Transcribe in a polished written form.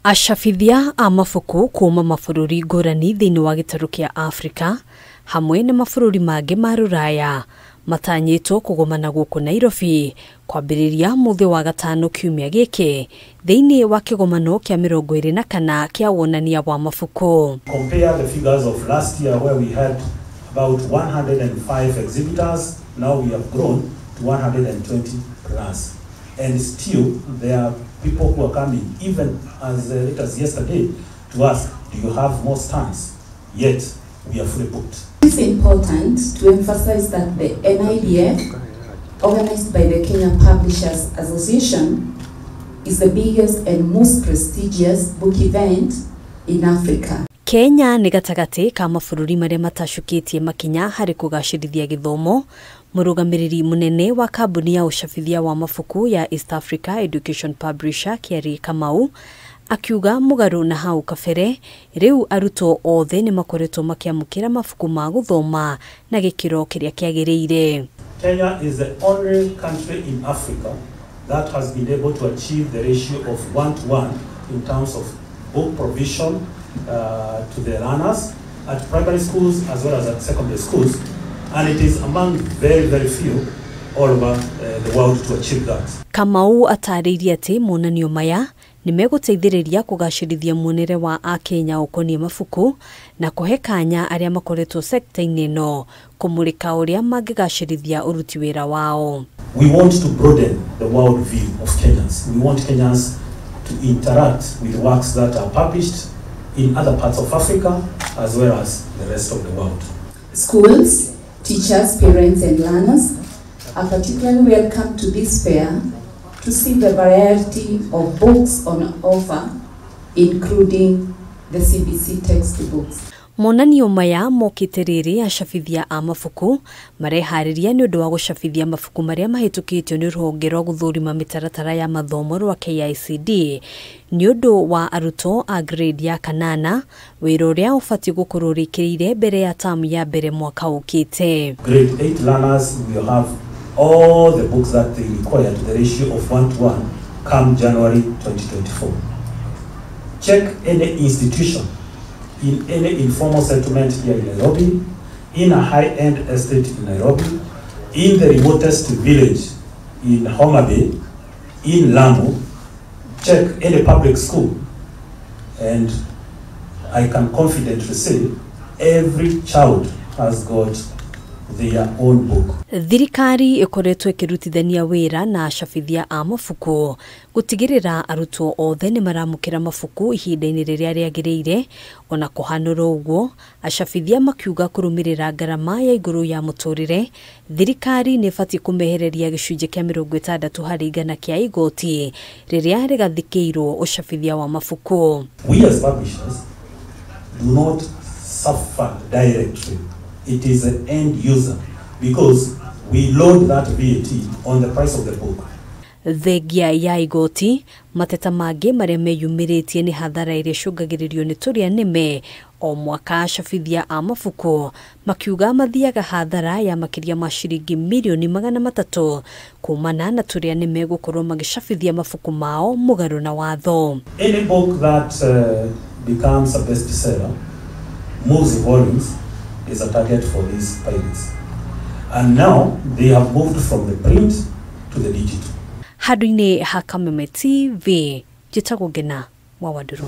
Acabithia a mabuku kuma mabũrũri ngũrani thĩinĩ wa gĩtarũ kĩa Afrika hamwe na mabũrũri mangĩ ma Rũraya matanyĩtwo kũgomana gũkũ Nairobi kwambĩrĩria mũthĩ wa gatano kiumia gĩkĩ thĩinĩ wa kĩgomano kĩa 24 kĩa wonania wa mabuku. Compare the figures of last year where we had about 105 exhibitors, now we have grown to 120 plus. And still there are people who are coming, even as late as yesterday, to ask, do you have more stands? Yet we are fully booked. It's important to emphasize that the NIDF, organized by the Kenya Publishers Association, is the biggest and most prestigious book event in Africa. Kenya nĩ gatagatĩ ka mabũrũri marĩa matacũkĩtie makinya harĩ kũgacĩrithia gĩthomo. Mũrũgamĩrĩri mũnene wa kambuni ya ũcabithia wa mabuku ya East Africa Education Publisher Kiari Kamau akiuga mũgarũ na hau kabere rĩu arutwo othe nĩ makoretwo makĩamũkĩra mabuku ma gũthoma na gĩkĩro kĩrĩa kĩagĩrĩire. Kenya is the only country in Africa that has been able to achieve the ratio of 1-to-1 in terms of book provision to the learners at primary schools as well as at secondary schools, and it is among very, very few all over the world to achieve that. Kamau atarĩirie atĩ monanio maya nĩ megũteithĩrĩria kũgacĩrithia muonere wa akenya ũkoniĩ mabuku na kũhe kanya arĩa makoretwo sekta-inĩ ĩno kũmũrĩka ũrĩa mangĩgacĩrithia ũruti wĩra wao. We want to broaden the world view of Kenyans. We want Kenyans to interact with works that are published in other parts of Africa as well as the rest of the world. Schools, teachers, parents and learners are particularly welcome to this fair to see the variety of books on offer, including the CBC textbooks. Monanio maya mokĩte rĩrĩ acabithia a mabuku mareharĩria nĩ ũndũ wa gũcabithia mabuku marĩa mahĩtũkĩtio nĩ rũhonge rwa gũthũrima mĩtaratara ya mathomo rwa KICD nĩ ũndũ wa arutwo a grade ya kanana, wĩra ũrĩa ũbatiĩ gũkorwo ũrĩkĩrĩire mbere ya tamu ya mbere mwaka ũkĩte. Grade 8 learners will have all the books that they require to the ratio of 1-to-1 come January 2024. Check any institution in any informal settlement here in Nairobi, in a high-end estate in Nairobi, in the remotest village in Homa Bay, in Lamu, check any public school, and I can confidently say every child has got their own book. Thirikari ĩkoretwo ĩkĩrutithania wĩra na acabithia a mabuku gũtigĩrĩra arutwo othe nĩ maramũkĩra mabuku ihinda-inĩ rĩrĩa rĩagĩrĩire. Ona kũhanũra ũguo, acabithia makiuga kũrũmĩrĩra ngarama ya igũrũ ya mũtũrĩre, thirikari nĩ ĩbatiĩ kũmehereria gĩcunjĩ kĩa 60% kĩa igoti rĩrĩa rĩgathikĩirwo ũcabithia wa mabuku. We as publishers do not suffer directly. It is an end user because we load that VAT on the price of the book. Thengia ya igoti, mateta mangĩ marĩa meyumĩrĩtie nĩ hathara ĩrĩa ĩcũngagĩrĩrio nĩ tũrĩa nĩme o mwaka acabithia a mabuku makiuga mathiaga hathara ya makĩria ma ciringi mirioni 300 kumana na tũrĩa nĩme gũkorwo magĩcabithia mabuku mao mũgarũ na watho. Any book that becomes a bestseller, moves volumes, is a target for these pirates. And now they have moved from the print to the digital. Handũ-inĩ ha Kameme TV, njĩtagwo Ngena wa Wandũrũ.